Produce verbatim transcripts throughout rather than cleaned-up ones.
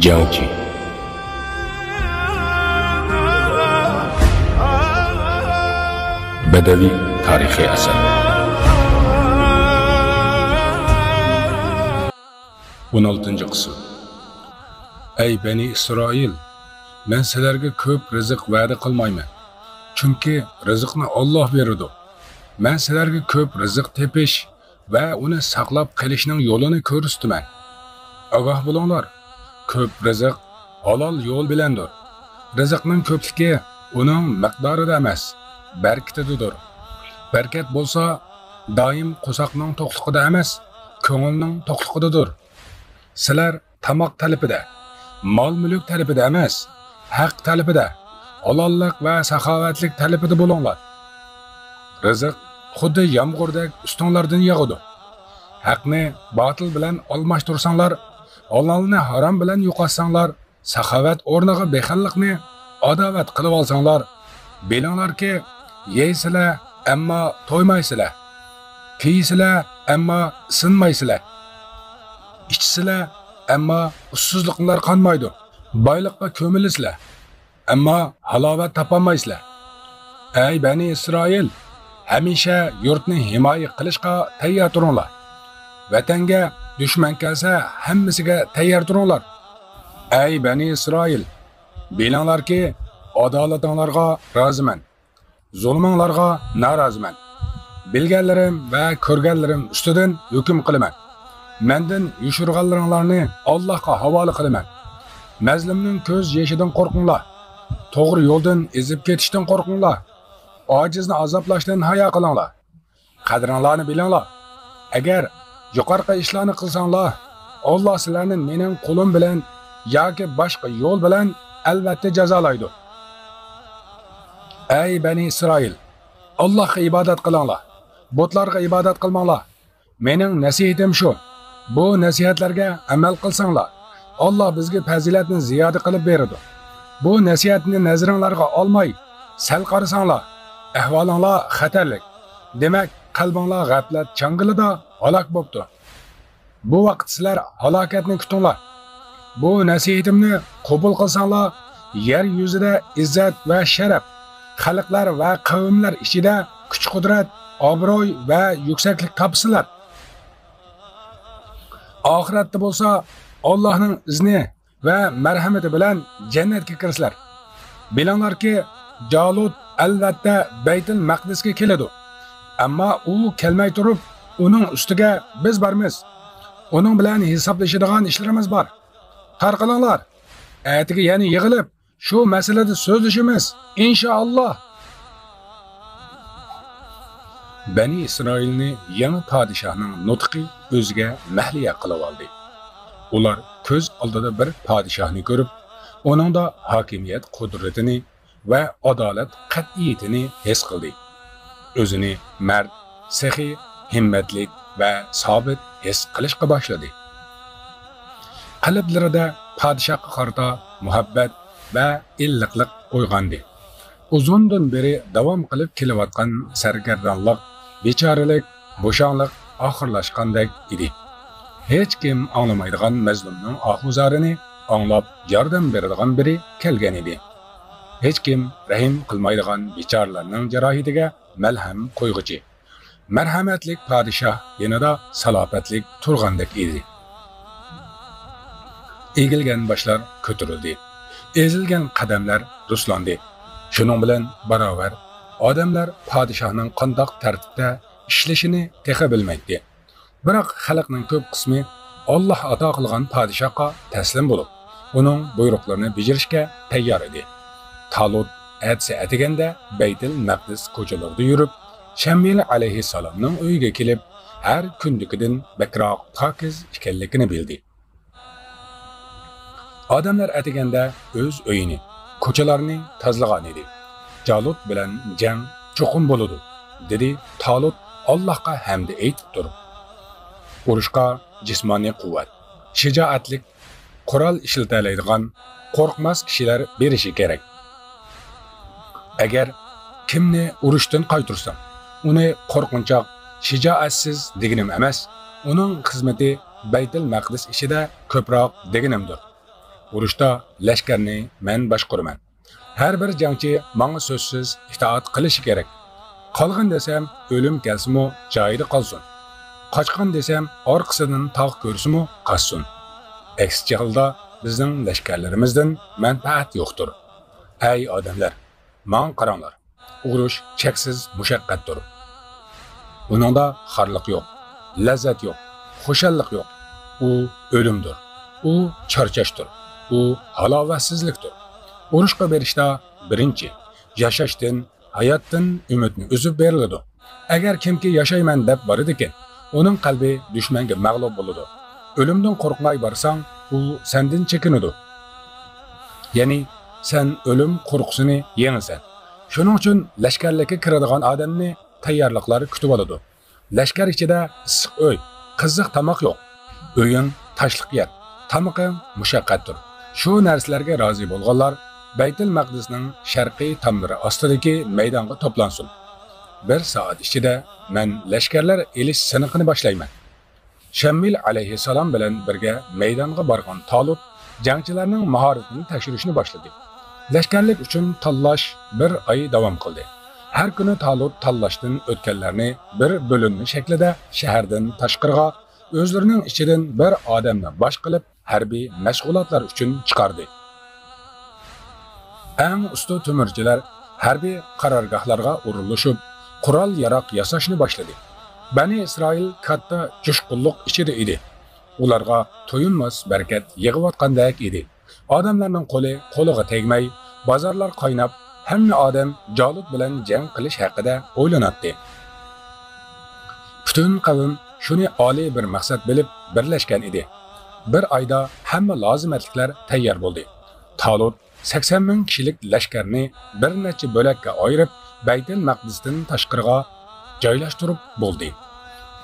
جياڭجى. بەدەۋىي تارىخىي ئەسەر. ئون ئالتىنچى قىسىم. ئەي بەنى ئىسرائىل، مەن سىلەرگە كۆپ رىزىق ۋەدە قىلمايمەن. چۈنكى رىزىقنى ئاللاھ بېرىدۇ. مەن سىلەرگە كۆپ رىزىق تېپىش ۋە ئۇنى ساقلاپ قېلىشنىڭ يولىنى كۆرسىتىمەن. ئاگاھ بولۇڭلار، كۆپ رىزىق ھالال يول بىلەندۇر. رىزىقنىڭ كۆپلۈكى ئۇنىڭ مىقدارىدا ئەمەس، بەرىكىتىدىدۇر. بەرىكەت بولسا دائىم قورساقنىڭ توقلۇقىدا ئەمەس، كۆڭۈلنىڭ توقلۇقىدىدۇر. سىلەر تاماق تەلىپىدە، مال-مۈلۈك تەلىپىدە ئەمەس، ھەق تەلىپىدە، ھالاللىق ۋە ساخاۋەتلىك تەلىپىدە بولۇڭلار. رىزىق خۇددى يامغۇردەك ئۈستۈڭلاردىن ياغىدۇ. ھەقنى باتىل بىلەن ئالماشتۇرساڭلار، ھالالنى ھارام بىلەن يوقاتساڭلار، ساخاۋەت ئورنىغا بېخىللىقنى ئاداۋەت قىلىۋالساڭلار، بىلىڭلاركى، يەيسىلە، ئەمما تويمايسىلە. كىيىسىلە، ئەمما ئىسسىنمايسىلە. ئىچىسىلە، ئەمما ئۇسسۇزلۇقلار قانمايدۇ. بايلىققا كۆمۈلىسىلە، ئەمما ھالاۋەت تاپالمايسىلە. ئەي بەنى ئىسرائىل، ھەمىشە يۇرتنى ھىمايە قىلىشقا تەييار تۇرۇڭلار. ۋەتەنگە دۈشمەن كەلسە، ھەممىسىگە تەييار تۇرۇڭلار. ئەي بەنى ئىسرائىل، بىلىڭلاركى، ئادالىتىڭلارغا رازىمەن، زۇلۇمۇڭلارغا نارازىمەن. بىلگەنلىرىم ۋە كۆرگەنلىرىم ئۈستىدىن ھۆكۈم قىلىمەن. مەندىن يوشۇرغانلىرىڭلارنى ئاللاھقا ھاۋالە قىلىمەن. مەزلۇمنىڭ كۆز يېشىدىن قورقۇڭلار. توغرا يولدىن ئېزىپ كېتىشتىن قورقۇڭلار. ئاجىزنى ئازابلاشتىن ھايا قىلىڭلار. قەدرىڭلارنى بىلىڭلار. ئەگەر يۇقىرىقى ئىشلارنى قىلساڭلار، ئاللاھ سىلەرنى مېنىڭ قولۇم بىلەن ياكى باشقا يول بىلەن ئەلۋەتتە جازالايدۇ. ئەي بەنى ئىسرائىل، ئاللاھقا ئىبادەت قىلىڭلار، بۇتلارغا ئىبادەت قىلماڭلار. مېنىڭ نەسىھىتىم شۇ، بۇ نەسىھەتلەرگە ئەمەل قىلساڭلار، ئاللاھ بىزگە پەزىلەتنى زىيادە قىلىپ بېرىدۇ. بۇ نەسىھەتنى نەزىرىڭلارغا ئالماي، سەل قارىساڭلار، ئەھۋالىڭلار خەتەرلىك. دېمەك، قەلبىڭلار غەپلەت چاڭگىلىدا ھالاك بوپتۇ. بۇ ۋاقىت سىلەر ھالاكەتنى كۈتۈڭلار. بۇ نەسىھىتىمنى قوبۇل قىلساڭلار، يەر يۈزىدە ئىززەت ۋە شەرەپ، خەلقلەر ۋە قەۋملەر ئىچىدە كۈچ-قۇدرەت، ئابرۇي ۋە يۈكسەكلىك تاپىسىلەر. ئاخىرەتتە بولسا ئاللاھنىڭ ئىزنى ۋە مەرھەمىتى بىلەن جەننەتكە كىرىسىلەر. بىلىڭلاركى، جالۇت ئەلۋەتتە بەيتۇل مەقدىسكە كېلىدۇ. ئەمما ئۇ كەلمەي تۇرۇپ، ئۇنىڭ ئۈستىگە بىز بارمىز. ئۇنىڭ بىلەن ھېسابلىشىدىغان ئىشلىرىمىز بار. تارقىلىڭلار. ئەتىگە يەنە يىغىلىپ، شۇ مەسىلىدە سۆزلىشىمىز، ئىنشائاللا. بەنى ئىسرائىلنى يېڭى پادىشاھنىڭ نۇتقى ئۆزىگە مەھلىيا قىلىۋالدى. ئۇلار كۆز ئالدىدا بىر پادىشاھنى كۆرۈپ، ئۇنىڭدا ھاكىمىيەت قۇدرىتىنى ۋە ئادالەت قەتئىيىتىنى ھېس قىلدى. ئۆزىنى مەرد، سېخىي، ھىممەتلىك ۋە سابىت ھېس قىلىشقا باشلىدى. قەلبلىرىدە پادىشاھقا قارىتا مۇھەببەت ۋە ئىللىقلىق ئويغاندى. ئۇزۇندىن بېرى داۋام قىلىپ كېلىۋاتقان سەرگەردانلىق، بىچارىلىك، بوشاڭلىق ئاخىرلاشقاندەك ئىدى. ھېچكىم ئاڭلىمايدىغان مەزلۇمنىڭ ئاھۇزارىنى ئاڭلاپ ياردەم بېرىدىغان بىرى كەلگەن ئىدى. ھېچكىم رەھىم قىلمايدىغان بىچارىلەرنىڭ جاراھىتىگە مەلھەم قويغۇچى، مەرھەمەتلىك پادىشاھ يېنىدا سالاپەتلىك تۇرغاندەك ئىدى. ئېگىلگەن باشلار كۆتۈرۈلدى، ئېزىلگەن قەدەملەر رۇسلاندى. شۇنىڭ بىلەن باراۋەر، ئادەملەر پادىشاھنىڭ قانداق تەرتىپتە ئىشلىشىنى تېخى بىلمەيتتى. بىراق خەلقنىڭ كۆپ قىسمى ئاللاھ ئاتا قىلغان پادىشاھقا تەسلىم بولۇپ، ئۇنىڭ بۇيرۇقلىرىنى بېجىرىشكە تەييار ئىدى. تالۇت ئەتىسى ئەتىگەندە بەيتىل مەقدىس كوچىلىرىدا يۈرۈپ، شەمۇئېل ئەلەيھىسسالامنىڭ ئۆيىگە كېلىپ، ھەر كۈندىكىدىن بەكرەك پاكىز ئىكەنلىكىنى بىلدى. ئادەملەر ئەتىگەندە ئۆز ئۆيىنى، كوچىلارنى تازىلىغانىدى. جالۇت بىلەن جەڭ چوقۇم بولىدۇ، دېدى تالۇت ئاللاھقا ھەمدە ئېيتىپ تۇرۇپ. ئۇرۇشقا جىسمانىي قۇۋۋەت، شىجائەتلىك، قورال ئىشلىتەلەيدىغان، قورقماس كىشىلەر بېرىشى كېرەك. ئەگەر كىمنى ئۇرۇشتىن قايتۇرسام، ئۇنى قورقۇنچاق، شىجائەتسىز دېگىنىم ئەمەس، ئۇنىڭ خىزمىتى بەيتىل مەقدىس ئىچىدە كۆپرەك دېگىنىمدۇر. ئۇرۇشتا لەشكەرنى مەن باشقۇرىمەن. ھەر بىر جەڭچى ماڭا سۆزسىز ئىتائەت قىلىشى كېرەك. قالغىن دېسەم، ئۆلۈم كەلسىمۇ جايىدا قالسۇن. قاچقىن دېسەم، ئارقىسىدىن تاغ كۆرسىمۇ قاچسۇن. ئەكسىچە ھالدا بىزنىڭ لەشكەرلىرىمىزدىن مەنپەئەت يوقتۇر. ئەي ئادەملەر، ماڭا قاراڭلار. ئۇرۇش چەكسىز مۇشەققەتتۇر. ئۇنىڭدا خارلىق يوق، لەززەت يوق، خۇشاللىق يوق. ئۇ ئۆلۈمدۇر. ئۇ چارچاشتۇر. ئۇ ھالاۋەتسىزلىكتۇر. ئۇرۇشقا بېرىشتا بىرىنچى، ياشاشتىن، ھاياتتىن ئۈمىدنى ئۈزۈپ بېرىلىدۇ. ئەگەر كىمكى ياشايمەن دەپ بارىدىكەن، ئۇنىڭ قەلبى دۈشمەنگە مەغلۇپ بولىدۇ. ئۆلۈمدىن قورقماي بارساڭ، ئۇ سەندىن چېكىنىدۇ. يەنى سەن ئۆلۈم قورقۇسىنى يېڭىسەن. شۇنىڭ ئۈچۈن لەشكەرلىككە كىرىدىغان ئادەمنى تەييارلىقلار كۈتۈۋالىدۇ. لەشكەر ئىچىدە ئىسسىق ئۆي، قىزىق تاماق يوق. ئۆيۈڭ تاشلىق يەر، تامىقىڭ مۇشەققەتتۇر. شۇ نەرسىلەرگە رازى بولغانلار بەيتۇل مەقدىسنىڭ شەرقىي تاملىرى ئاستىدىكى مەيدانغا توپلانسۇن. بىر سائەت ئىچىدە مەن لەشكەرلەر ئېلىش سىنىقىنى باشلايمەن. شەمۇئېل ئەلەيھىسسالام بىلەن بىرگە مەيدانغا بارغان تالۇت جەڭچىلەرنىڭ ماھارىتىنى تەكشۈرۈشنى باشلىدى. لەشكەرلىك ئۈچۈن تاللاش بىر ئاي داۋام قىلدى. ھەر كۈنى تالۇت تاللاشتىن ئۆتكەنلەرنى بىر بۆلۈنمە شەكلىدە شەھەردىن تاشقىرىغا، ئۆزلىرىنىڭ ئىچىدىن بىر ئادەمنى باش قىلىپ، ھەربىي مەشغۇلاتلار ئۈچۈن چىقاردى. ئەڭ ئۇستا تۆمۈرچىلەر ھەربىي قارارگاھلارغا ئورۇنلىشىپ، قورال-ياراغ ياساشنى باشلىدى. بەنى ئىسرائىل كاتتا جۇشقۇنلۇق ئىچىدە ئىدى. ئۇلارغا تويۇنماس بەرىكەت يېغىۋاتقاندەك ئىدى. ئادەملەرنىڭ قولى قولىغا تەگمەي، بازارلار قايناپ، ھەممە ئادەم جالۇت بىلەن جەڭ قىلىش ھەققىدە ئويلىناتتى. پۈتۈن قەۋم شۇنى ئالىي بىر مەقسەت بىلىپ بىرلەشكەن ئىدى. بىر ئايدا ھەممە لازىمەتلىكلەر تەييار بولدى. تالۇت سەكسەن مىڭ كىشىلىك لەشكەرنى بىر نەچچە بۆلەككە ئايرىپ، بەيتۇل مەقدىستىن تاشقىرىغا جايلاشتۇرۇپ بولدى.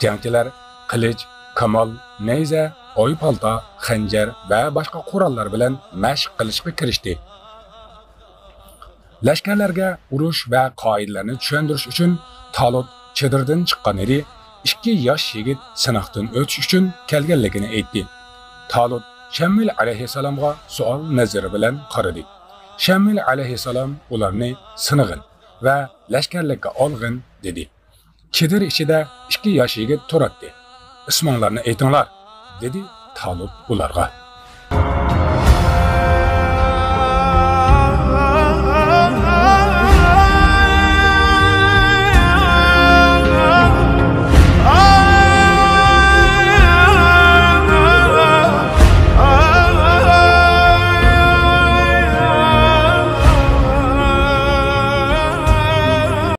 جەڭچىلەر قىلىچ، كامال، نەيزە، ئويپالتا، خەنجەر ۋە باشقا قوراللار بىلەن مەشىق قىلىشقا كىرىشتى. لەشكەرلەرگە ئۇرۇش ۋە قائىدىلەرنى چۈشەندۈرۈش ئۈچۈن تالۇت چېدىردىن چىققان ئىدى. ئىككى ياش يىگىت سىناقتىن ئۆتۈش ئۈچۈن كەلگەنلىكىنى ئېيتتى. تالۇت شەمۇئېل ئەلەيھىسسالامغا سوئال نەزىرى بىلەن قارىدى. شەمۇئېل ئەلەيھىسسالام ئۇلارنى سىنىغىن ۋە لەشكەرلىككە ئالغىن دېدى. چېدىر ئىچىدە ئىككى ياش يىگىت تۇراتتى. ئىسمىڭلارنى ئېيتىڭلار، دېدى تالۇت ئۇلارغا.